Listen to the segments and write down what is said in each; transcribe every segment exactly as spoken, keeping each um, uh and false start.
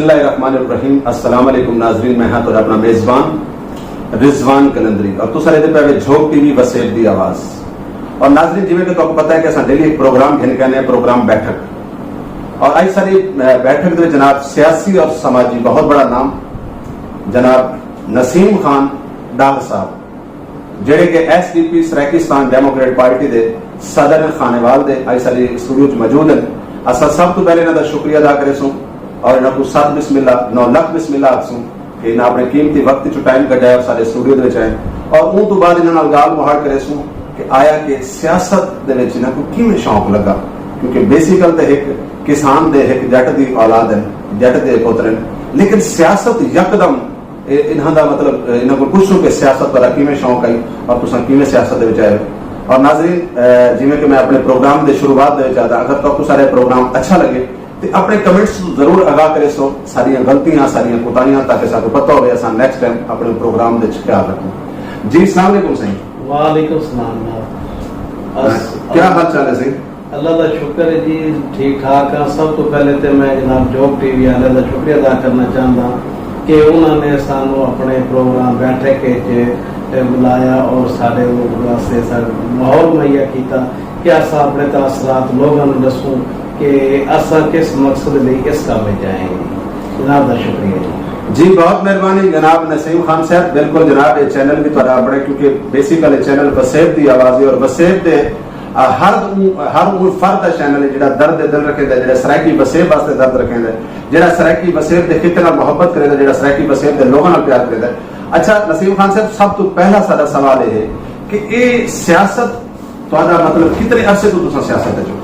بسم اللہ الرحمن الرحیم۔ السلام علیکم ناظرین، میں ہاں تہاݙا اپݨا میزبان رضوان قلندری اور تساں ݙیہدے پئے وے جھوک ٹی وی وسیب دی آواز۔ اور ناظرین، جویں کہ تہاکوں پتہ ہے کہ اساں ڈیلی ایک پروگرام گھن کے آنے ہیں، پروگرام بیٹھک۔ اور اڄ ساݙی، اے، بیٹھک دے وچ جناب سیاسی اور سماجی بہت بڑا نام جناب نسیم خان ڈار صاحب، جڑے کہ ایس ڈی پی سرائیکستان ڈیموکریٹ پارٹی دے صدر ہیں، خانیوال دے، اڄ ساݙے اسٹوڈیو وچ موجود ہیں۔ اساں سب توں پہلے انہاں دا شکریہ ادا کریسوں اور انہاں کوں ست بسم اللہ، نو لکھ بسم اللہ آکھسوں کہ انہاں اپݨے قیمتی وقت چوں ٹائم کڈھیا اور ساݙے اسٹوڈیو دے وچ آئے۔ اور اوں توں بعد انہاں نال ڳالھ مہاڑ کریسوں کہ آیا کہ سیاست دے وچ انہاں کوں کیویں شوق لگا، کیونکہ بیسیکل تے ہک کسان دے، ہک جٹ دی اولاد ہیں، جٹ دے پتر ہیں، لیکن سیاست یکدم اے انہاں دا مطلب، اے انہاں کوں پچھوں کہ سیاست تہاݙا کیویں شوق ہئی اور تساں کیویں سیاست دے وچ آئے ہو۔ اور ناظرین، اے جویں کہ میں اپݨے پروگرام دے شروعات دے وچ آہدا، اگر تہاکوں ساݙا پروگرام اچھا لگے تے اپݨے کمنٹس ضرور آگاہ کریسو، ساݙیاں غلطیاں، ساݙیاں کوتاہیاں، تاکہ ساکوں پتہ ہووے اساں نیکسٹ ٹائم اپݨے پروگرام دے وچ خیال رکھوں۔ جی، السلام علیکم سائیں۔ وعلیکم السلام جناب۔ بس کیا حال چال ہے سائیں؟ اللہ دا شکر ہے جی، ٹھیک ٹھاک ہاں۔ سب توں پہلے تے میں جناب جھوک ٹی وی آلیاں دا شکریہ ادا کرݨا چاہنداں کہ انہاں نے سانوں اپݨے پروگرام بیٹھک وچ بلایا اور ساݙے واسطے ساݙا ماحول مہیا کیتا کہ اساں اپݨے تاثرات لوگاں نوں ݙسوں کہ اساں کس مقصد لئی اس کم وچ آئے ہیں۔ جناب دا شکریہ جی۔ جی، بہت مہربانی جناب نسیم خان صاحب۔ بالکل جناب، یہ چینل بھی تہاݙا اپݨا، کیونکہ بیسیکل یہ چینل وسیب دی آواز ہے اور وسیب دے آ، ہر اوں، ہر اوں فرد دا چینل ہے جڑا درد دل رکھیندا ہے، جڑا سرائیکی وسیب واسطے درد رکھیندا ہے، جڑا سرائیکی وسیب دے خطے نال محبت کریندا ہے، جڑا سرائیکی وسیب دے لوگاں نال پیار کریندا ہے۔ اچھا نسیم خان صاحب، سب توں پہلا ساݙا سوال یہ ہے کہ اے سیاست تہاݙا مطلب کتنے عرصے توں تساں سیاست وچ ہو؟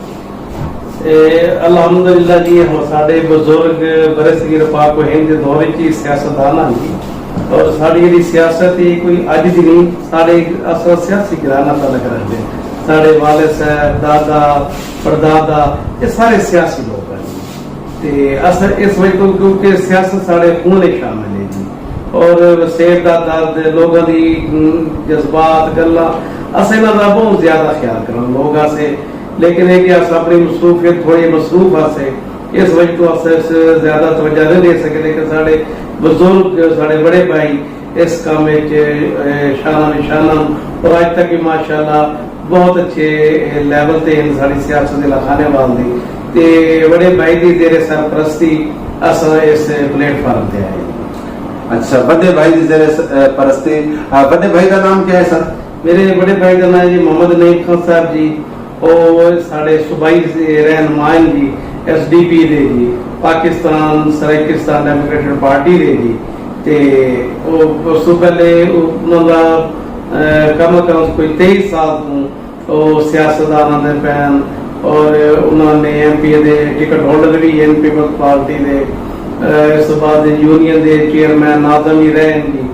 اے، الحمدللہ جی، ہن ساݙے بزرگ برصغیر پاک و ہند دے دور وچ ہی سیاستدان ہن جی، اور ساݙی جڑی سیاست ہے کوئی اڄ دی نہیں، ساݙے اصل سیاسی گھرانا تعلق رکھدے۔ ساݙے والد صاحب، دادا، پڑدادا، یہ سارے سیاسی لوگ ہیں۔ تے اصل اس وجہ تو کیونکہ سیاست ساݙے خون وچ شامل ہے جی۔ اور وسیب دا درد، لوگاں دی، م، جذبات، گلاں، اساں انہاں دا بہت زیادہ خیال کرن لوگ آسے، لیکن یہ کہ اساں اپݨی مصروفیت تھوڑی مصروف آسے، اس وجہ تو اساں اس زیادہ توجہ نہیں دے سکے، لیکن ساݙے بزرگ، ساݙے بڑے بھائی اس کم وچ، اے، شانہ بشانہ ہن اور اڄ تک بھی ماشاءاللہ بہت اچھے، اے، لیول تے ہن ساݙی سیاست دے لکھانے وال دی۔ تے وݙے بھائی دی زیر سرپرستی اساں اس پلیٹ فارم تے آئے ہیں۔ اچھا، وݙے بھائی دی زیر س-، اے، پرستی، آ، وݙے بھائی دا نام کیا ہے سر؟ میرے وݙے بھائی دا نام ہے جی محمد نعیم خان صاحب جی۔ او ساݙے صوبائی رہنما ہن جی، ایس ڈی پی دے جی، پاکستان سرائیکستان ڈیموکریٹک پارٹی دے جی۔ تے او اس توں پہلے انہاں دا، اے، کم از کم کوئی تئیس سال توں او سیاستداناں دے پین اور انہاں نے ایم پی اے دے ٹکٹ ہولڈر بھی ہن پیپلز پارٹی دے۔ اے، اس توں بعد یونین دے چیئرمین ناظم ہی رہے ہن جی۔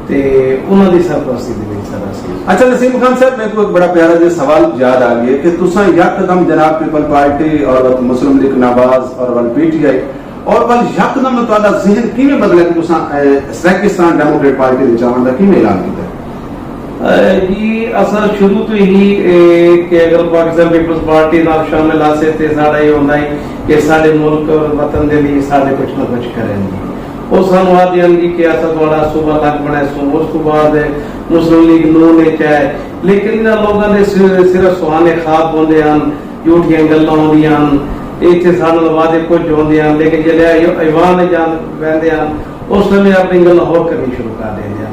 تے انہاں دی سرپرستی دے وچ سارا سی۔ اچھا نسیم خان صاحب، میکوں ایک بڑا پیارا جیہا سوال یاد آ ڳیا کہ تساں یکدم جناب پیپل پارٹی اور ول مسلم لیگ نواز اور ول پی ٹی آئی اور ول یکدم تہاݙا ذہن کیویں بدلیا کہ تساں، اے، سرائیکستان ڈیموکریٹ پارٹی دے وچ آوݨ دا کیویں اعلان کیتا؟ اے، جی، اساں شروع تو ہی، اے، کہ اگر پاکستان پیپلز پارٹی نال شامل آسے تے ساݙا یہ ہوندا ہے کہ ساݙے ملک اور وطن دے لیے ساݙے کچھ نہ کچھ کرن جی۔ او سانوں آہدے ہن جی کہ اساں تہاݙا صوبہ الگ بݨائیسوں۔ اس توں بعد مسلم لیگ نون وچ آئے، لیکن انہاں لوکاں دے سر-، صرف سہانے خواب ہوندے ہن، جھوٹیاں گلاں ہوندیاں ہن، اتھے ساݙے نال وعدے کجھ ہوندے ہن، لیکن جیلے ایو-، ایوان وچ جان ویندے ہن، اس ویلے اپݨی گلاں ہور کرݨی شروع کر ݙیندے ہن۔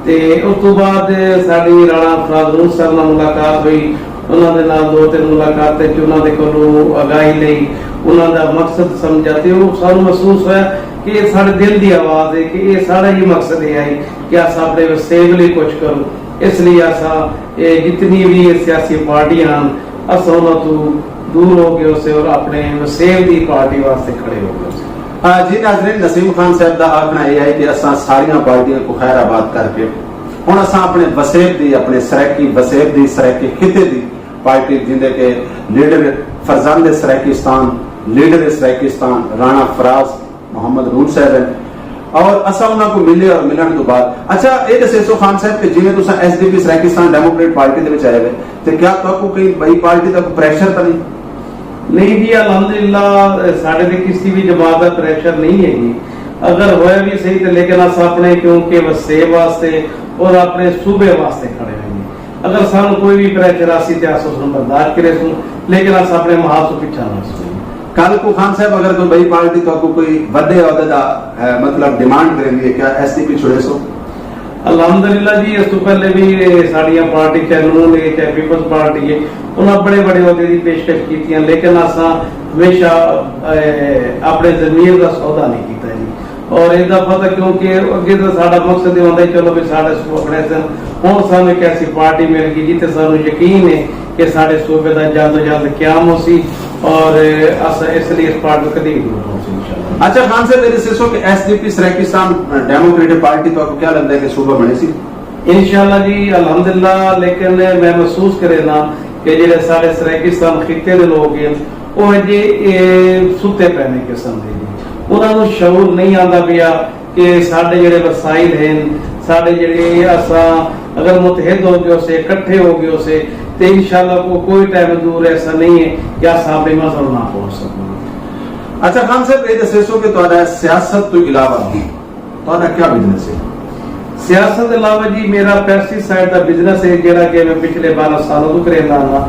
تے اس توں بعد ساݙی رانا فراز نون صاحب نال ملاقات ہوئی، انہاں دے نال دو تین ملاقاتیں تے انہاں دے کولوں آگاہی لئی، انہاں دا مقصد سمجھا تے او سانوں محسوس ہویا کہ اے ساݙے دل دی آواز ہے کہ اے ساݙا ہی مقصد اے ہے کہ اساں اپݨے وسیب لئی کچھ کروں۔ اس لئی اساں اے جتنی وی اے سیاسی پارٹیاں ہن، اساں انہاں توں دور ہو ڳئے ہوسے اور اپݨے وسیب دی پارٹی واسطے کھڑے ہو ڳئے ہوسے۔ آ، جی ناظرین، نسیم خان صاحب دا آکھݨا اے ہے کہ اساں ساریاں پارٹیاں کوں خیر آباد کر کے ہݨ اساں اپݨے وسیب دی، اپݨے سرائیکی وسیب دی، سرائیکی خطے دی پارٹی جیندے کہ لیڈر فرزند سرائیکستان، لیڈر سرائیکستان رانا فراز محمد نون صاحب ہیں اور اساں انہاں کوں ملے اور ملݨ توں بعد، اچھا اے ݙسیسو خان صاحب کہ جیویں تساں ایس ڈی پی سرائیکستان ڈیموکریٹ پارٹی دے وچ آئے ہوئے تے کیا تہاکوں کہیں ٻئی پارٹی دا کوئی پریشر تاں نہیں؟ نہیں جی، الحمدللہ، ساݙے تے کسی وی جماعت دا پریشر نہیں ہے جی۔ اگر ہویا وی صحیح تے لیکن اساں اپݨے کیونکہ وسیب واسطے اور اپݨے صوبے واسطے کھڑے ہیں۔ اگر سانوں کوئی وی پریشر آسی تے اساں اس نوں برداشت کریسوں، لیکن اساں اپݨے محاذ توں پچھا نہ ہٹسوں۔ کل کوں خان صاحب اگر کوئی ٻئی پارٹی تہاکوں کوئی وݙے عہدے دا مطلب ڈیمانڈ کریندی ہے، کیا ایس ڈی پی چھوڑیسو؟ الحمدللہ جی، اس توں پہلے وی ساݙیاں پارٹی، چاہے نون ہے، چاہے پیپلز پارٹی ہے، انہاں بڑے بڑے عہدے دی پیشکش کیتی ہیں، لیکن اساں ہمیشہ اپݨے ضمیر دا سودا نہیں کیتا جی۔ اور اے دفعہ تاں کیونکہ اگے تاں ساݙا مقصد اے ہوندا ہے چلو وی ساݙے صوبہ بݨیسن، ہݨ سانوں ہک ایسی پارٹی مل گئی جتھے سانوں یقین ہے کہ ساݙے صوبے دا جلد توں جلد قیام ہوسی، اور اساں اس لئی اس پارٹی کوں کدی وی دور نہ ہوسوں انشاءاللہ۔ اچھا خان صاحب، اے ݙسیسو کہ ایس ڈی پی سرائیکستان ڈیموکریٹک پارٹی تہاکوں کیا لڳدا ہے کہ صوبہ بݨیسی؟ انشاءاللہ جی، الحمدللہ، لیکن میں محسوس کرینداں کہ جیڑھے ساݙے سرائیکستان خطے دے لوگ ہیں، او اڄے اے ستے پئے نے قسم دے جی، انہاں نوں شعور نہیں آندا پیا کہ ساݙے جیڑھے وسائل ہیں، ساݙے جیڑھے، اساں اگر متحد ہو ڳیوسے، اکٹھے ہو ڳیوسے، تے انشاءاللہ کو کوئی ٹائم دور ایسا نہیں ہے کہ اساں اپݨی منزل نہ پہنچ سڳوں۔ اچھا خان صاحب، اے ݙسیسو کہ تہاݙا سیاست توں علاوہ تہاݙا کیا بزنس ہے؟ سیاست دے علاوہ جی میرا پیسٹی سائیڈ دا بزنس ہے، جیڑھا کہ میں پچھلے بارہ سالوں توں کریندا ہاں۔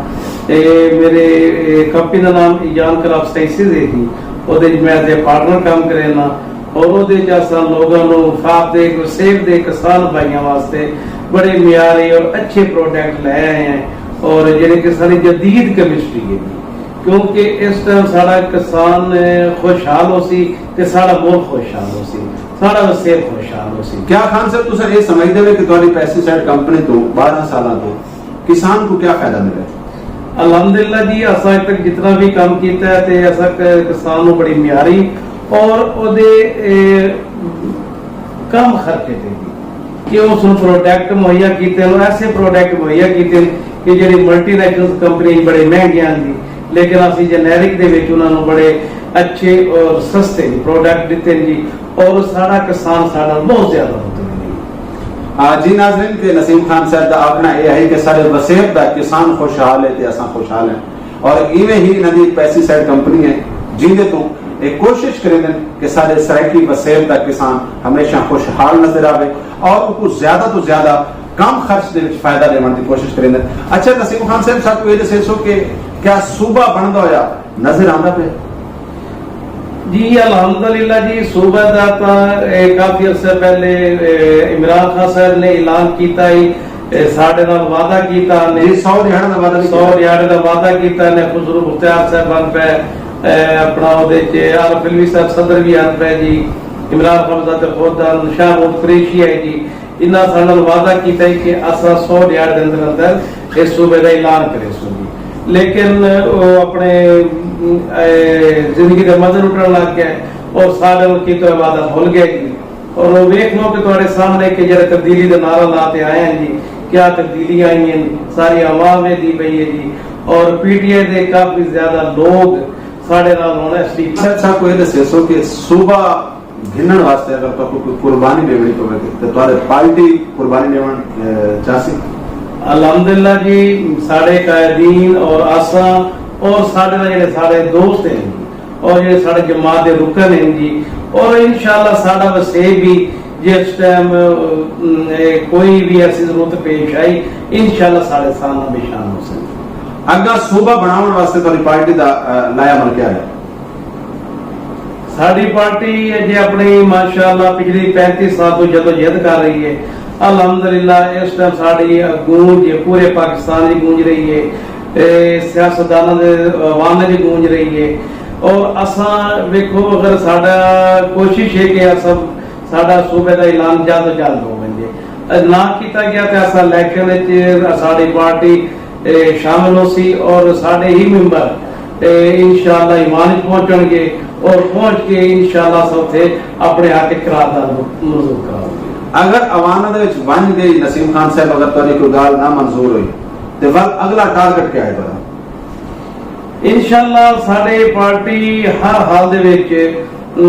تے میرے، اے، کمپنی دا نام ایجان کرافٹ سائنسز ہے جی، اودے وچ میں ایز اے پارٹنر کم کریندا، اور اودے وچ اساں لوگاں نوں فاپ دے، سیب دے کسان بھائیاں واسطے بڑے معیاری اور اچھے پروڈکٹ لے آئے ہیں، اور جیڑھے کہ ساری جدید کیمسٹری ہے جی۔ کیونکہ اس ٹائم ساݙا کسان خوشحال ہوسی تے ساݙا ملک خوشحال ہوسی، ساݙا وسیب خوشحال ہوسی۔ کیا خان صاحب تساں اے سمجھدے ہو کہ تہاݙی پیسٹی سائیڈ کمپنی توں بارہ سالاں توں کسان کوں کیا فائدہ ملے؟ الحمدللہ جی، اساں اڄ تک جتنا وی کم کیتا ہے تے اساں ک-، کسان نوں بڑی معیاری اور اودے، اے، کم خرچے تے وی کہ اس نوں پروڈکٹ مہیا کیتے ہن، ایسے پروڈکٹ مہیا کیتے ہن کہ جیڑھے ملٹی نیشنل کمپنی بڑے مہنگے ہن جی، لیکن اسی جنیرک دے وچ انہاں نوں بڑے اچھے اور سستے پروڈکٹ ݙتے ہن جی، اور ساݙا کسان ساݙے نال بہت زیادہ مطمئن ہے۔ آ، جی ناظرین، کہ نسیم خان صاحب دا آکھݨا اے ہے کہ ساݙے وسیب دا کسان خوشحال ہے تے اساں خوشحال ہیں، اور ایویں ہی انہاں دی پیسٹی سائیڈ کمپنی ہے جیندے توں اے کوشش کریندن کہ ساݙے سرائیکی وسیب دا کسان ہمیشہ خوشحال نظر آوے اور اونکوں زیادہ توں زیادہ کم خرچ دے وچ فائدہ ݙیوݨ دی کوشش کریندن۔ اچھا نسیم خان صاحب، ساکوں اے ݙسیسو کہ کیا صوبہ بݨدا ہویا نظر آندا پئے؟ جی الحمدللہ جی، صوبہ دا تاں، اے، کافی عرصے پہلے، اے، عمران خان صاحب نے اعلان کیتا ہی، اے، ساݙے نال وعدہ کیتا نے۔ جی، سو ݙیہاڑے دا وعدہ بھی سو کیتا۔ ݙیہاڑے دا وعدہ کیتا نے، خسرو بختیار صاحب ہن پئے، اے، اپݨا اودے وچ عارف علوی صاحب صدر بھی ہن پئے جی، عمران خان ذات خود ہن، شاہ محمود قریشی ہے جی، انہاں ساݙے نال وعدہ کیتا ہی کہ اساں سو ݙیہاڑے دے اندر اندر اس صوبے دا اعلان کریسوں جی، لیکن او اپݨے، اے، زندگی دے مزے لٹݨ لڳ ڳئے اور ساݙے نال کیتے ہوئے وعدہ بھل ڳئے جی۔ اور او ویکھ لو کہ تہاݙے سامݨے کہ جیڑھے تبدیلی دا نعرہ لا تے آئے ہیں جی، کیا تبدیلیاں آئی ہیں، ساری عوام ویندی پئی ہے جی، اور پی ٹی آئی دے کافی زیادہ لوگ ساݙے نال ہن اس وقت۔ سر، ساکوں اے ݙسیسو کہ صوبہ گھنݨ واسطے اگر تہاکوں کوئی قربانی ݙیوݨی پوے تے تہاݙے پارٹی قربانی ݙیوݨ، اے، چاہسی؟ الحمدللہ جی، ساݙے قائدین اور اساں اور ساݙے نال جیڑھے ساݙے دوست ہیں اور جیڑھے ساݙے جماعت دے رکن ہیں جی، اور انشاءاللہ ساݙا وسیب بھی جس ٹائم، ام، اے، کوئی بھی ایسی ضرورت پیش آئی، انشاءاللہ ساݙے سامݨے بے شان ہوسن۔ اڳاں صوبہ بݨاوݨ واسطے تہاݙی پارٹی دا، اے، لائحہ عمل کیا ہے؟ ساݙی پارٹی اڄ اپݨی ماشاءاللہ پچھلے پینتی سال توں جدوجہد کر رہی ہے۔ الحمدللہ اس ٹائم ساݙی گونج ہے، پورے پاکستان دی گونج رہی ہے، اے سیاستداناں دے، عوام دی گونج رہی ہے۔ اور اساں ویکھو، اگر ساݙا کوشش ہے کہ اساں، ساݙا صوبے دا اعلان جلد توں جلد ہو ونڄے۔ نہ کیتا ڳیا تے اساں الیکشن وچ ساݙی پارٹی، اے، شامل ہوسی اور ساݙے ہی ممبر، اے، انشاءاللہ ایوان وچ پہنچݨ گے اور پہنچ کے انشاءاللہ اساں اتھے اپݨے حق اچ قرارداد منظور کراؤں گے۔ اگر ایوان دے وچ ونڄ ڳئی نسیم خان صاحب، اگر تہاݙی کوئی ڳالھ نہ منظور ہوئی تے ول اڳلا ٹارگٹ کیا ہے تہاݙا؟ انشاءاللہ ساݙے پارٹی ہر حال دے وچ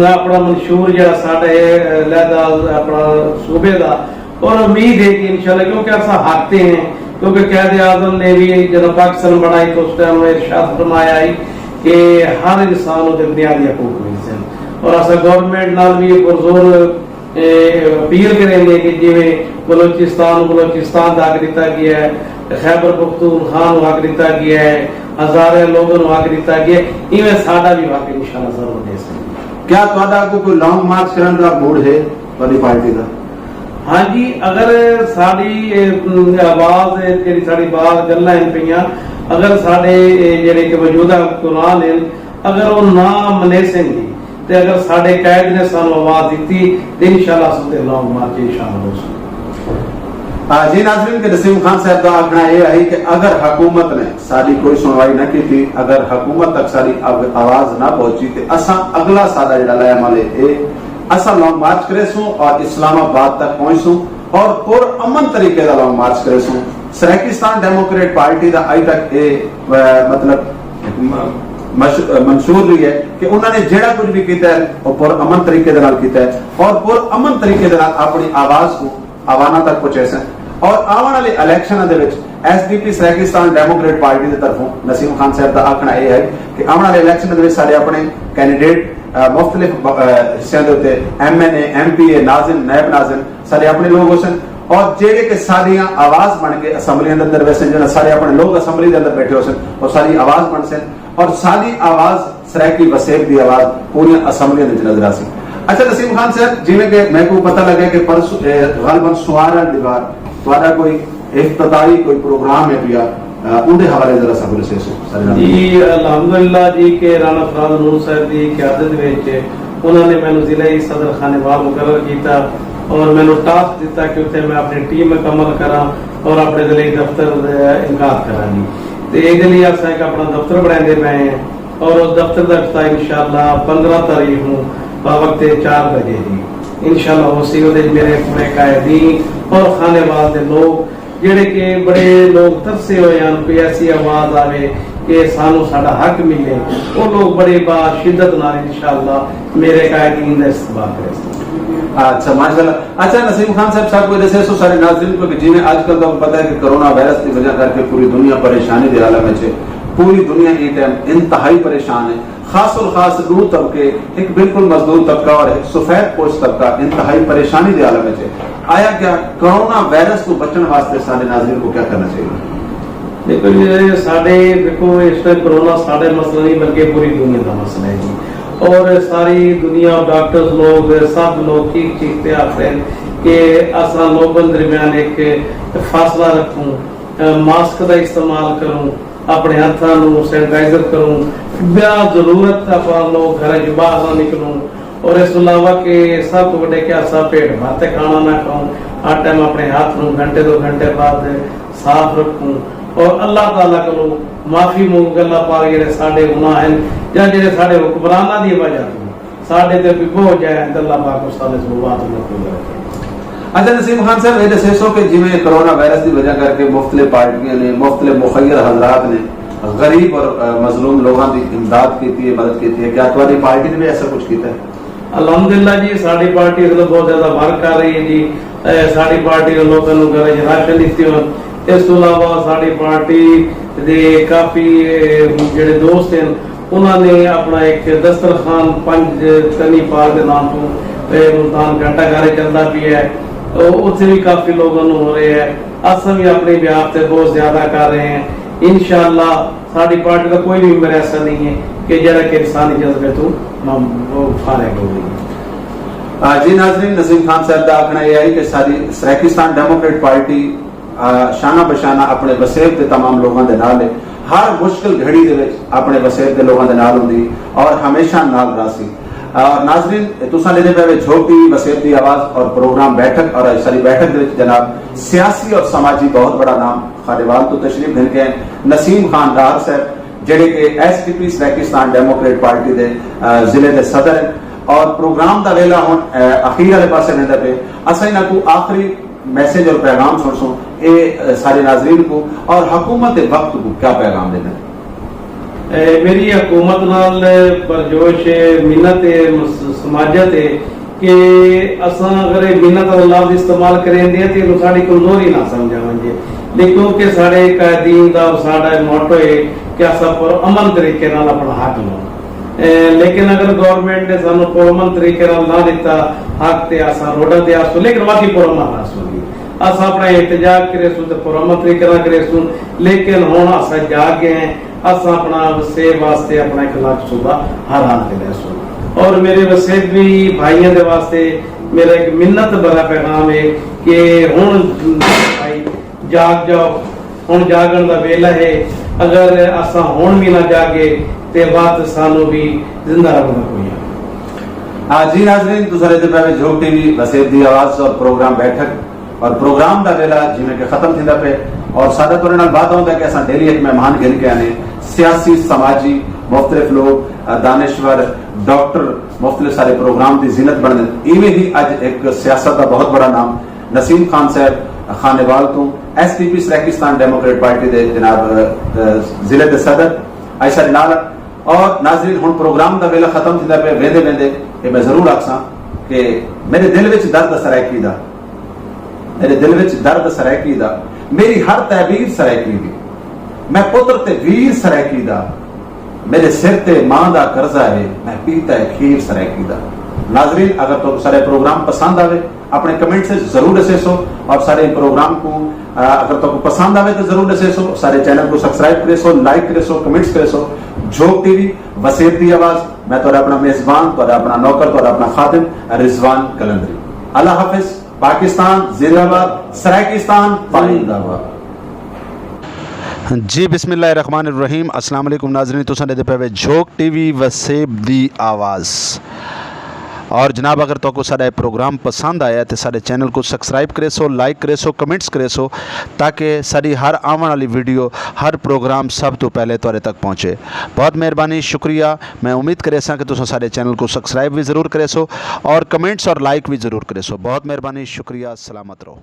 اپݨا منشور جیڑھا ساݙے علیحدہ اپݨا صوبے دا، اور امید ہے کہ انشاءاللہ کیونکہ اساں حق تے ہیں، کیونکہ قائد اعظم نے بھی جدوں پاکستان بݨائی تو اس ٹائم ارشاد فرمایا ہی کہ ہر انسان دے بنیادی حقوق ملسن۔ اور اساں گورنمنٹ نال وی پرزور اپیل کریندے کہ جیویں بلوچستان نوں بلوچستان دا حق ݙتا ڳیا ہے، خیبر پختونخوا نوں حق ݙتا ڳیا ہے، ہزارے لوگوں نوں حق ݙتا ڳیا ہے، ایویں ساݙا وی حق انشاءاللہ ضرور ݙیسن۔ کیا تہاݙا اڳوں کوئی لانگ مارچ کرݨ دا موڈ ہے تہاݙی پارٹی دا؟ ہاں جی، اگر ساݙی، اے، آواز ہے، جیڑھی ساݙی بات گلاں ہن پئیاں، اگر ساݙے، اے، جیڑھے کہ موجودہ حکمران ہن، اگر او نہ منیسن گی تے اگر ساݙے قائد نے سانوں آواز ݙتی تے انشاءاللہ اساں تے لانگ مارچ اچ شامل ہوسوں۔ آ، جی ناظرین، کہ نسیم خان صاحب دا آکھݨا اے ہئی کہ اگر حکومت نے ساݙی کوئی سݨوائی نہ کیتی، اگر حکومت تک ساݙی آو-، آواز نہ پہنچی تے اساں اڳلا ساݙا جیڑھا لائحہ عمل اے، اے اساں لانگ مارچ کریسوں اور اسلام آباد تک پہنچسوں اور پر امن طریقے دا لانگ مارچ کریسوں۔ سرائیکستان ڈیموکریٹ پارٹی دا اڄ تک اے، آ، مطلب، م-، مش-، منشور رہی ہے کہ انہاں نے جیڑھا کجھ وی کیتا ہے، او پر امن طریقے دے نال کیتا ہے اور پر امن طریقے دے نال اپݨی آواز کوں عواناں تک پہنچیسن۔ اور آوݨ والے الیکشناں دے وچ ایس ڈی پی سرائیکستان ڈیموکریٹ پارٹی دے طرفوں نسیم خان صاحب دا آکھݨا اے ہے کہ آوݨ والے الیکشن دے وچ ساݙے اپݨے کینڈیڈیٹ، آ، مختلف ب-، آ، حصیاں دے اُتے، ایم این اے، ایم پی اے، ناظم، نائب ناظم، ساݙے اپݨے لوگ ہوسن اور جیڑھے کہ ساݙیاں آواز بݨ کے اسمبلیاں دے اندر ویسن، جنہاں ساݙے اپݨے لوگ اسمبلی دے اندر ٻیٹھے ہوسن، او ساݙی آواز بݨسن اور ساݙی آواز سرائیکی وسیب دی آواز پوریاں اسمبلیاں دے وچ نظر آسی۔ اچھا نسیم خان صاحب، جیویں کہ میکوں پتہ لڳا کہ پرسوں، اے، غالباً سوار آلی دیوار تہاݙا کوئی افتتاحی کوئی پروگرام ہے پیا، آ، اوندے حوالے ذرا ساکوں ݙسیسو سارے نال۔ جی، الحمدللہ جی، کہ رانا فراز نور صاحب دی قیادت وچ انہاں نے مینوں ضلعی صدر خانیوال مقرر کیتا اور مینوں ٹاسک ݙتا کہ اتھے میں اپݨی ٹیم مکمل کراں اور اپݨے ضلعی دفتر دا انعقاد کراں جی۔ تے ایندے لئی اساں ہک اپݨا دفتر بݨیندے پئے ہیں اور اس دفتر دا افتتاح انشاءاللہ پندرہ تاریخ نوں باوقت چار بجے جی انشاءاللہ ہوسی۔ اودے وچ میرے پورے قائدین اور خانیوال دے لوگ جیڑھے کہ بڑے لوگ ترسے ہوئے ہن، کوئی ایسی آواز آوے کہ سانوں ساݙا حق ملے، او لوگ بڑے با شدت نال انشاءاللہ میرے قائدین دا استقبال کریسن۔ اچھا، ماشاءاللہ۔ اچھا نسیم خان صاحب، ساکوں اے ݙسیسو سارے ناظرین کوں کہ جیویں اڄ کل تہاکوں پتہ ہے کہ کرونا وائرس دی وجہ کر کے پوری دنیا پریشانی دے عالم وچ ہے، پوری دنیا ایں ٹائم انتہائی پریشان ہے، خاص الخاص ݙو طبقے، ہک بالکل مزدور طبقہ اور ہک سفید پوش طبقہ انتہائی پریشانی دے عالم وچ ہے۔ آیا کیا کرونا وائرس توں بچݨ واسطے سارے ناظرین کوں کیا کرنا چاہیے؟ دیکھو جی، ساݙے، دیکھو، اس ٹائم کرونا ساݙے مسئلہ نہیں بلکہ پوری دنیا دا مسئلہ ہے جی۔ اور ساری دنیا، ڈاکٹرز لوگ، سب لوگ چیخ چیخ تے آکھ رہے ہیں کہ اساں لوگوں درمیان ایک فاصلہ رکھوں، ماسک دا استعمال کروں، اپݨے ہتھاں نوں سینیٹائزر کروں، بیا ضرورت اپݨا لوگ گھر چ باہر نہ نکلوں۔ اور اس توں علاوہ کہ سب توں وݙے کہ اساں پیٹ بھر تے کھانا نہ کھاؤں، ہر ٹائم اپݨے ہتھ نوں گھنٹے دو گھنٹے بعد صاف رکھوں اور اللہ تعالیٰ کولوں معافی منگوں کہ اللہ پاک جیڑھے ساݙے گناہ ہن یا جیڑھے ساݙے حکمراناں دی وجہ توں ساݙے تے کوئی بوجھ آئے ہن تے اللہ پاک اساں دے ذنوبات محفوظ رکھے۔ اچھا نسیم خان صاحب، اے ݙسیسو کہ جیویں کرونا وائرس دی وجہ کر کے مختلف پارٹیاں نے، مختلف مخیر حضرات نے غریب اور، آ، مظلوم لوگاں دی امداد کیتی ہے، مدد کیتی ہے، کیا تہاݙی پارٹی نے بھی ایسا کچھ کیتا ہے؟ الحمدللہ جی، ساݙی پارٹی اس ویلے بہت زیادہ ورک کر رہی ہے جی۔ اے، ساݙی پارٹی نے لوکاں نوں گھر وچ راشن ݙتے ہن۔ اس توں علاوہ ساݙی پارٹی دے کافی، اے، جیڑھے دوست ہن، انہاں نے اپݨا ہک دسترخوان پنج تنی پارک دے نام توں، اے، ملتان گھنٹہ گھر چلدا پیا ہے۔ او، اتھے وی کافی لوگاں نوں ہو رہے ہے۔ اساں وی اپݨی بیہاف تے بہت زیادہ کر رہے ہیں۔ انشاءاللہ ساݙی پارٹی دا کوئی وی ممبر ایسا نہیں ہے کہ جیڑھا کہ انسانی جذبے توں مم-، وہ فارغ ہووے۔ آ، جی ناظرین، نسیم خان صاحب دا آکھݨا اے ہئی کہ ساݙی سرائیکستان ڈیموکریٹ پارٹی، آ، شانہ بشانہ اپݨے وسیب دے تمام لوگاں دے نال ہے۔ ہر مشکل گھڑی دے وچ اپݨے وسیب دے لوگاں دے نال ہوندی اور ہمیشہ نال رہسی۔ آ، ناظرین، تساں ݙیہدے پئے وے جھوک ٹی وی وسیب دی آواز اور پروگرام بیٹھک، اور اڄ ساݙی بیٹھک دے وچ جناب سیاسی اور سماجی بہت بڑا نام خانیوال توں تشریف گھن کے آئے نسیم خان ڈار صاحب، جیڑھے کہ ایس ڈی پی سرائیکستان ڈیموکریٹ پارٹی دے، آ، ضلع دے صدر ہیں اور پروگرام دا ویلا ہن، آ، اخیر والے پاسے ویندا پئے۔ اساں انہاں کوں آخری میسج اور پیغام سݨسوں، اے، آ، سارے ناظرین کوں اور حکومت دے وقت کوں کیا پیغام ݙیندے؟ اے، میری حکومت نال پرجوش منت ہے، مس-، سماجت ہے کہ اساں اگر اے منت والا لفظ استعمال کریندے ہیں تے اینوں ساݙی کمزوری نہ سمجھا ونڄے، لیکن کیونکہ ساݙے قائدین دا اور ساݙا اے موٹو ہے کہ اساں پر امن طریقے نال اپݨا حق لوں۔ لیکن اگر گورنمنٹ نے سانوں پرامن طریقے نال نہ ݙتا حق تے اساں روڈاں تے آسوں، لیکن واقعی پرامن آسوں گی۔ اساں اپݨا احتجاج کریسوں تے پرامن طریقے نال کریسوں، لیکن ہݨ اساں جاگ ڳئے ہیں۔ اساں اپݨا وسیب واسطے اپݨا ہک الگ صوبہ ہر حال تے لیسوں۔ اور میرے وسیبی بھائیاں دے واسطے میرا ایک منت بھرا پیغام ہے کہ ہݨ بھائی جاگ جاؤ، ہݨ جاڳݨ دا ویلھا ہے۔ اگر اساں ہݨ وی نہ جاڳے تے وت سانوں وی زندہ رہݨ دا کوئی حق۔ ہاں جی ناظرین، تساں ݙیہدے پئے وے جھوک ٹی وی وسیب دی آواز اور پروگرام بیٹھک، اور پروگرام دا ویلھا جیویں کہ ختم تھیندا پئے، اور ساݙا تہاݙے نال وعدہ ہوندا ہے کہ اساں ڈیلی ہک مہمان گھن کے آنے، سیاسی، سماجی، مختلف لوگ، دانشور، ڈاکٹر، مختلف سارے پروگرام دی زینت بݨدن۔ ایویں ہی اڄ ہک سیاست دا بہت بڑا نام نسیم خان صاحب خانیوال توں، ایس ڈی پی سرائیکستان ڈیموکریٹ پارٹی دے جناب ضلع دے صدر، اڄ ساݙے نال۔ اور ناظرین، ہݨ پروگرام دا ویلھا ختم تھیندا پئے، ویندے ویندے اے میں ضرور آکھساں کہ میرے دل وچ درد سرائیکی دا، میرے دل وچ درد سرائیکی دا، میری ہر تعبیر سرائیکی دی، میں پتر تے ویر سرائیکی دا، میرے سر تے ماں دا قرضہ ہے، میں پیتا ہے کھیر سرائیکی دا۔ ناظرین، اگر تہاکوں ساݙا پروگرام پسند آوے، اپݨے کمنٹس وچ ضرور ݙسیسو، اور ساݙے پروگرام کوں، آ، اگر تہاکوں پسند آوے تے ضرور ݙسیسو، ساݙے چینل کوں سبسکرائب کریسو، لائک کریسو، کمنٹس کریسو۔ جھوک ٹی وی، وسیب دی آواز، میں تہاݙا اپݨا میزبان، تہاݙا اپݨا نوکر، تہاݙا اپݨا خادم رضوان قلندری۔ اللہ حافظ۔ پاکستان زندہ باد، سرائیکستان پائندہ باد۔ جی بسم اللہ الرحمن الرحیم۔ السلام علیکم ناظرین، تساں ݙیہدے پئے وے جھوک ٹی وی وسیب دی آواز۔ اور جناب، اگر تہاکوں ساݙا اے پروگرام پسند آیا تے ساݙے چینل کوں سبسکرائب کریسو، لائک کریسو، کمنٹس کریسو، تاکہ ساݙی ہر آوݨ والی ویڈیو، ہر پروگرام سب توں پہلے تہاݙے تک پہنچے۔ بہت مہربانی، شکریہ۔ میں امید کریساں کہ تساں ساݙے چینل کوں سبسکرائب وی ضرور کریسو اور کمنٹس اور لائک وی ضرور کریسو۔ بہت مہربانی، شکریہ، سلامت رہو۔